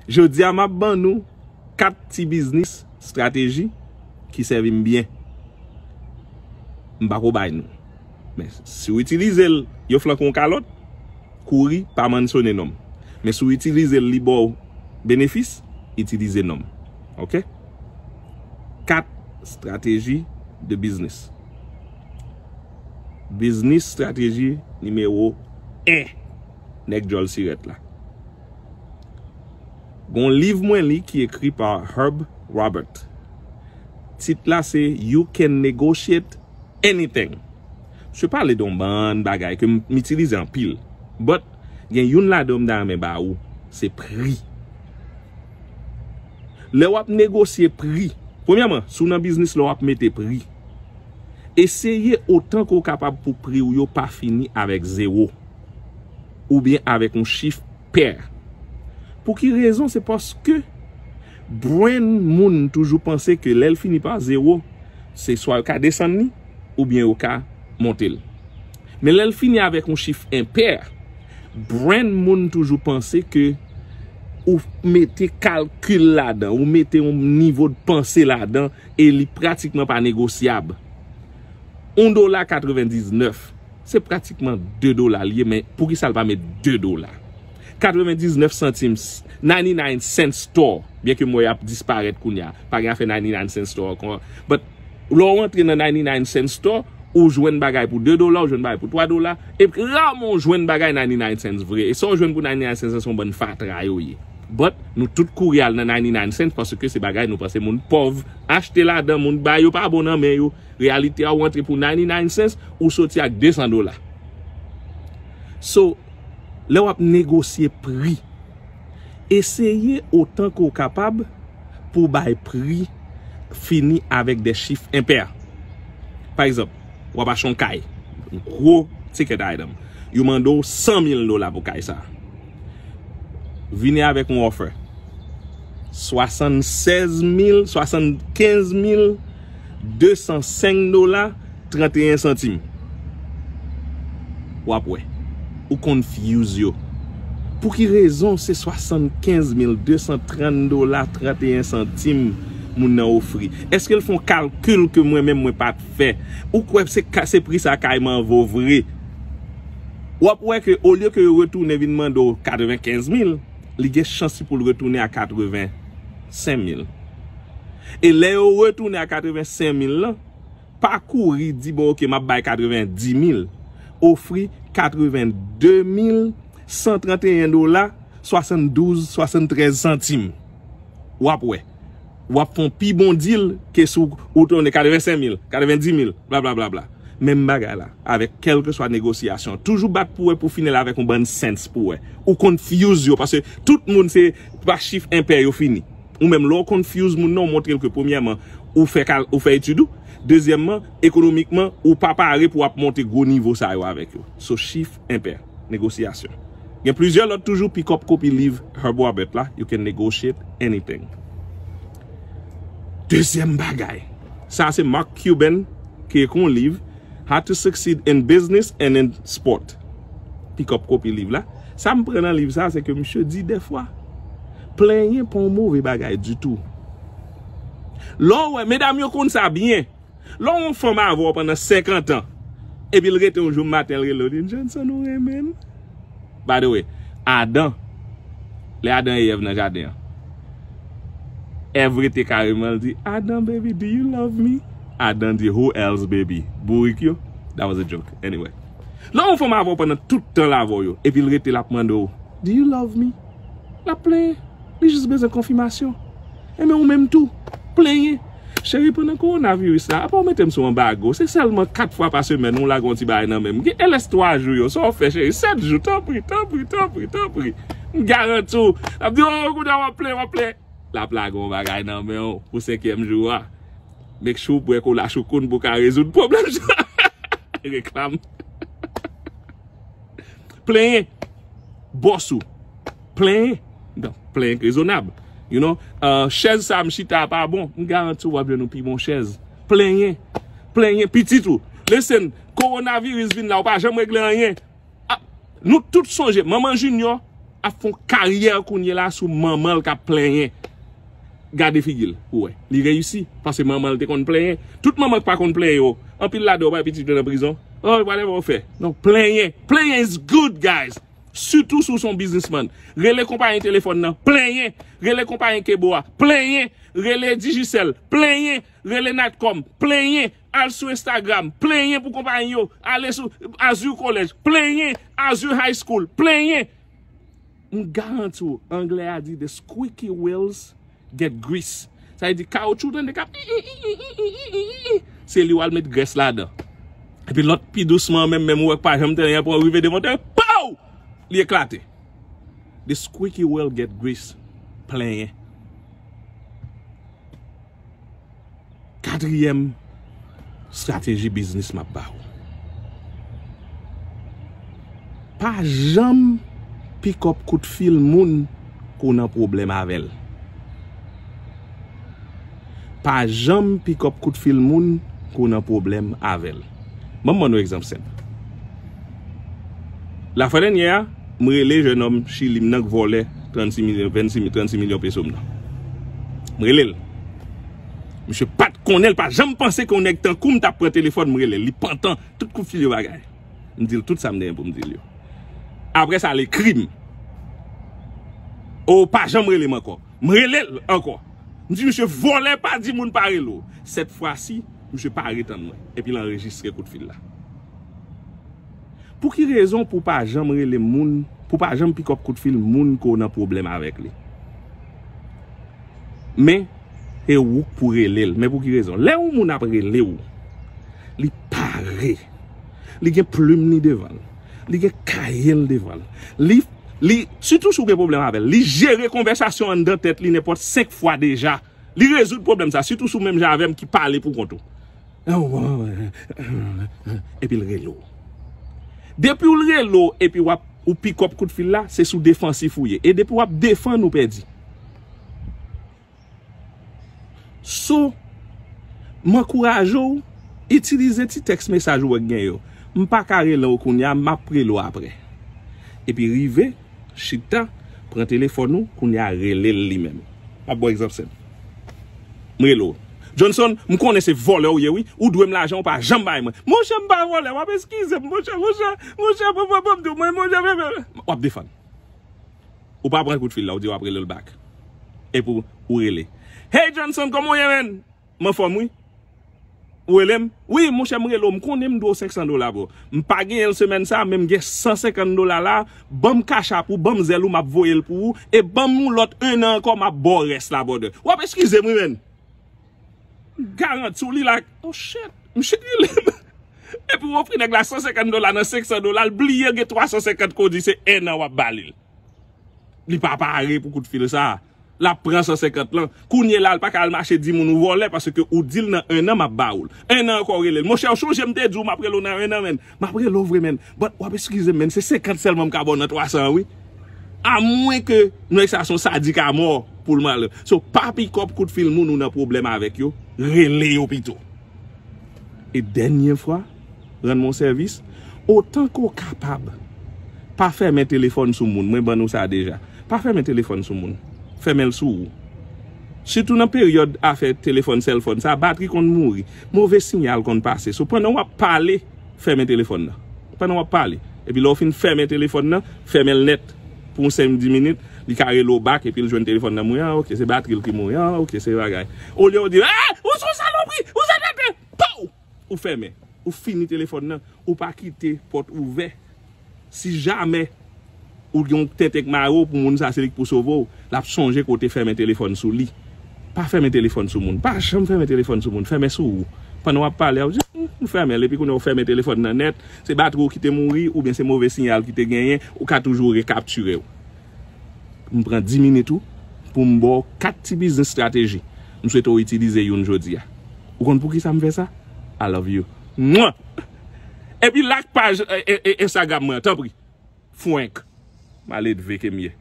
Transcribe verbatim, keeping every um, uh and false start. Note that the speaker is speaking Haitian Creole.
Jodi a m ap ban nou kat ti biznis strateji ki sèvi m byen. M pa ko bay nou. Men si w itilize l, yo flanke w kalòt, kouri, pa mansyone non m. Men si w itilize l, li ba w benefis, itilize non m. Oke? Kat strateji de biznis. Biznis strateji nimewo en. Nèg djòl sirèt la. Gon liv mwen li ki ekri pa Herb Robert. Tit la se You Can Negotiate Anything. Misye pale de yon bann bagay ke m, m itilize anpil. But, gen youn ladan m ta renmen ba ou, se pri. Lè w ap negosye pri, premyèman, si w nan biznis la w ap mete pri, eseye otan ke w kapab pou pri w yo pa fini avèk zewo oubyen avèk yon chif pè. Pou ki rezon? Se paske brenn moun toujou panse ke lè l fini pa zewo, se swa yo ka desann li oubyen yo ka monte l. Men lè l fini avèk yon chif enpè, brenn moun toujou panse ke ou mete kalkil ladan, ou mete yon nivo de panse ladan e li pratikman pa negosyab. Yon dola katrevendiznèf, se pratikman de dola li ye, men poukisa l pa met de dola? Katrevendiznèf santim, ninety-nine cent store, byen ke mo y ap disparèt kounye a, pa gen afè ninety-nine cent store ankò. But lè w rantre nan ninety-nine cent store, ou jwenn bagay pou de dola, ou jwenn bagay pou twa dola, e raman w jwenn bagay ninety-nine cents vre. E sa w jwenn pou ninety-nine cents se yon bann fatra yo ye. But nou tout kouri al nan ninety-nine cents paske se bagay nou panse moun pòv achte ladan, moun bay yo pa bon nan men yo. Reyalite a, ou antre pou ninety-nine cents, ou soti ak de san dola. So, lè w ap negosye pri, eseye otan ke w kapab pou w bay pri fini avèk de chif enpè. Pa egzanp, w ap achte yon kay, yon gwo ticket item. Yo mande w san mil dola pou kay sa. Vini avèk yon offer. Swasannsèz mil, swasannkenz mil de san senk dola, tranteyen santim. W ap wè. Ou confuse yo. Pou ki rezon se swasankenz mil de san trant dola, tranteyen santim moun nan ofri? Èske l fè yon kalkil ke mwen menm mwen pa t fè? Ou kwè se ka, se pri sa kay mwen an vo vre? W ap wè ke olye ke yo retounen vin mande w katrevenkenz mil, li gen chans pou l retounen a katrevensenk mil. E lè yo retounen a katrevensenk mil lan, pa kouri di, "Bon, oke, m ap bay katrevendis mil." Ofri katrevende mil san tranteyen dola, swasanndouz, swasanntrèz santim. W ap wè. W ap fè yon pi bon deal ke si w, ou tounen katrevensenk mil, katrevendis mil, bla, bla, bla, bla. Menm bagay la, avèk kèlkeswa negosyasyon. Toujou bat pou wè pou fini l avèk yon bann cents pou wè. Ou confuse yo, paske tout moun se pa chif enpè yo fini. Ou menm, lè w confuse moun nan, ou montre l ke premyèman, ou fè kal, ou fè etid ou. Dezyèmman, ekonomikman, ou pa pare pou w ap monte gwo nivo sa yo avèk yo. So, chif enpè, negosyasyon. Gen plizyè lòt toujou, pick up kopi liv Herb Robert la, You Can Negotiate Anything. Dezyèm bagay, sa se Mark Cuban ki ekri yon liv, How to Succeed in Business and in Sport. Pick up kopi liv la. Sa m pran nan liv sa, se ke misye di dèfwa, plenyen pa yon move bagay ditou. Lè w wè, medam yo konn sa byen. Lè yon fanm avè w pandan senkant an, epi l rete yon jou maten, l rele w, li di, "Johnson, ou renmen m?" By the way, Adan, lè Adan e Èv nan jaden an, Èv rete kareman, l di, "Adan, baby, do you love me?" Adan di, "Who else, baby?" Bourik yo. That was a joke. Anyway. Lè yon fanm avè w pandan tout tan l avè w yo, epi l rete l ap mande w, "Do you love me?" L ap plenyen. Li jis bezwen konfimasyon. Enben ou menm tou, plenyen. Cheri, pandan kowonaviris la, apa w mete m sou anbago? Se sèlman kat fwa pa semèn ou lage yon ti bagay nan men m. Gen elès twa jou yo, sa w fè, cheri? Sèt jou, tanpri, tanpri, tanpri, tanpri. M garanti w. L ap di, "Oh, kounye a w ap plenyen, w ap plenyen." L ap lage yon bagay nan men w pou senkyèm jou a. Make sure w bwè kola choukoun pou w ka rezoud pwoblèm sa. Reklam. Plenyen bòs ou. Plenyen. Non, plenyen k rezonab. You know, uh, chèz sa m chita a pa bon. M garanti w w ap jwenn yon pi bon chèz. Plenyen. Plenyen pitit ou. Listen, kowonaviris vin la, ou pa janm regle anyen. Ah, nou tout sonje, manman Junior, ap fè yon karyè kounye la sou manman l k ap plenyen. Gade figi l, ou wè. Li reyisi, paske manman l te konn plenyen. Tout manman k pa konn plenyen yo, anpil ladan yo bay pitit yo nan prizon. Oh, whatever ou fè. Non, plenyen. Plenyen is good, guys. Sitou si w se yon biznismann. Rele konpayi telefòn nan, plenyen. Rele konpayi kebo a, plenyen. Rele Digicel, plenyen. Rele Natcom, plenyen. Al sou Instagram, plenyen pou konpayi yo. Ale sou Azure College, plenyen. Azure High School, plenyen. M garanti w, anglè a di the squeaky wheels get grease. Sa vle di kawoutchou tande k ap, se li w al met grès ladan. Epi lòt pi dousman menm, menm ou wè k pa janm tande, pou rive devan tè, pow! Li eklate. The squeaky wheel get grease. Plenyen. Katriyèm estrateji biznis m ap ba ou. Pa janm pikòp kout fil moun ke w nan pwoblèm avè l. Pa janm pikòp kout fil moun ke w nan pwoblèm avè l. Ban m ban nou egzanp senp. Lafwa dènyè a, m rele jennonm Chili m nan k vòlè trannsis milyon, vennsis, trannsis milyon peso m nan. M rele l. Misye pa t konnen, l pa janm panse ke yon nèg tankou m t ap pran telefòn, m rele l. Li pantan, tout kout fil yo bagay. M di l tout sa m genyen pou m di l yo. Apre sa, l ekri m. O, pa janm rele m ankò. M rele l ankò. M di, "Misye vòlè, pa di moun pa rele w." Sèt fwa si, misye pa retann mwen. Epi l anrejistre kout fil la. Pou ki rezon pou w pa janm rele moun, pou w pa janm pikòp kout fil moun ke w nan pwoblèm avèk li? Men, se ou k pou rele l. Men pou ki rezon? Lè yon moun ap rele w, li pare. Li gen plim li devan l. Li gen kaye l devan l. Li, li, sitou si w gen pwoblèm avè l, li jere konvèsasyon anndan tèt li nenpòt senk fwa deja. Li rezoud pwoblèm sa, sitou si w menm jan avè m ki pale pou kont ou. Epi l rele w. Depi w rele w, epi w ap, ou pikòp kout fil la, se sou defansif ou ye. E depi w ap defann, ou pèdi. So, m ankouraje w, itilize ti tèks mesaj ou wè k gen yo. M pa ka rele w kounye a, m ap rele w apre. Epi rive, chita, pran telefòn ou, kounye a rele l li menm. M ap ba w egzanp senp. M rele w. "Johnson, m konnen se vòlè w ye wi, ou dwe m lajan ou pa janm bay mwen." "Monchè, m pa vòlè, w ap eskize m, monchè, monchè, monchè, bon, bon, bon, m di w, mwen, monchè, w ap defann. Ou pa pran kout fil la, ou di w ap rele l back. Epi w, ou rele. "Hey Johnson, kòman w ye, menn?" "M anfòm wi." "Ou rele m?" "Wi, monchè, m rele w, m konnen m dwe w senk san dola, bro. M pa genyen l semèn sa, men m gen san senkant dola la, ban m Cash App ou, ban m Zelle ou, m ap voye l pou ou, e ban m yon lòt en an ankò, m ap ba w rès la, brother." W ap eskize m wi, menn. M garanti w li la, oh shit, misye rele m. Epi w ofri nèg la san senkant dola nan senk san dola, l bliye gen twa san senkant ke w di se en an w ap ba li l. Li pa pare pou kout fil sa. L ap pran san senkant lan. Kounye la, l pa ka al mache di moun ou vòlè, paske ou di l nan en an m ap ba ou l. En an ankò w rele l. Monchè, w chonje m te di w m ap rele w nan en an, menn. M ap rele w vre, menn. But w ap eskize m, menn. Se senkant sèlman m ka ba w nan twa san an, wi. Amwen ke nèg sa se yon sadik amò pou l male. So, pa pikòp kout fil moun ou nan pwoblèm avèk yo. Rele yo pito. E dènye fwa, rann mwen sèvis, otan ke w kapab, pa fèmen telefòn sou moun. Mwen ban nou sa deja. Pa fèmen telefòn sou moun. Fèmen l sou ou. Sitou nan peryòd afè telefòn sèlfòn sa, batri konn mouri. Move siyal konn pase. So, pandan w ap pale, fèmen telefòn nan. Pandan w ap pale. Epi lè w fin fèmen telefòn nan, fèmen l nèt pou yon senk dis minit, li ka rele w back, epi l jwenn telefòn nan mouri. Ah, ok, se batri l ki mouri. Ah, ok, se bagay. Olye w di, "Ah, ou se yon salopri, ou se tenten!" Pow! Ou fèmen. Ou fini telefòn nan. Ou pa kite pòt ouvè. Si jamè ou gen yon tenten k mare w pou moun sa, se li k pou sove w, l ap sonje ke w te fèmen telefòn sou li. Pa fèmen telefòn sou moun. Pa janm fèmen telefòn sou moun. Fèmen sou ou. Pandan w ap pale a, ou di, "Hmm, m fèmen l." Epi kounye a w fèmen telefòn nan nèt. Se batri w ki te mouri, oubyen se move siyal ki te genyen, ou ka toujou rekaptire w. M pran dis minit ou pou m ba w kat ti biznis estrateji. M swete w itilize youn jodi a. Ou konn poukisa m fè sa? I love you. Mwa! Epi like paj, e, e, e, Instagram mwen, tanpri. Fwenk. Maledve ke m ye.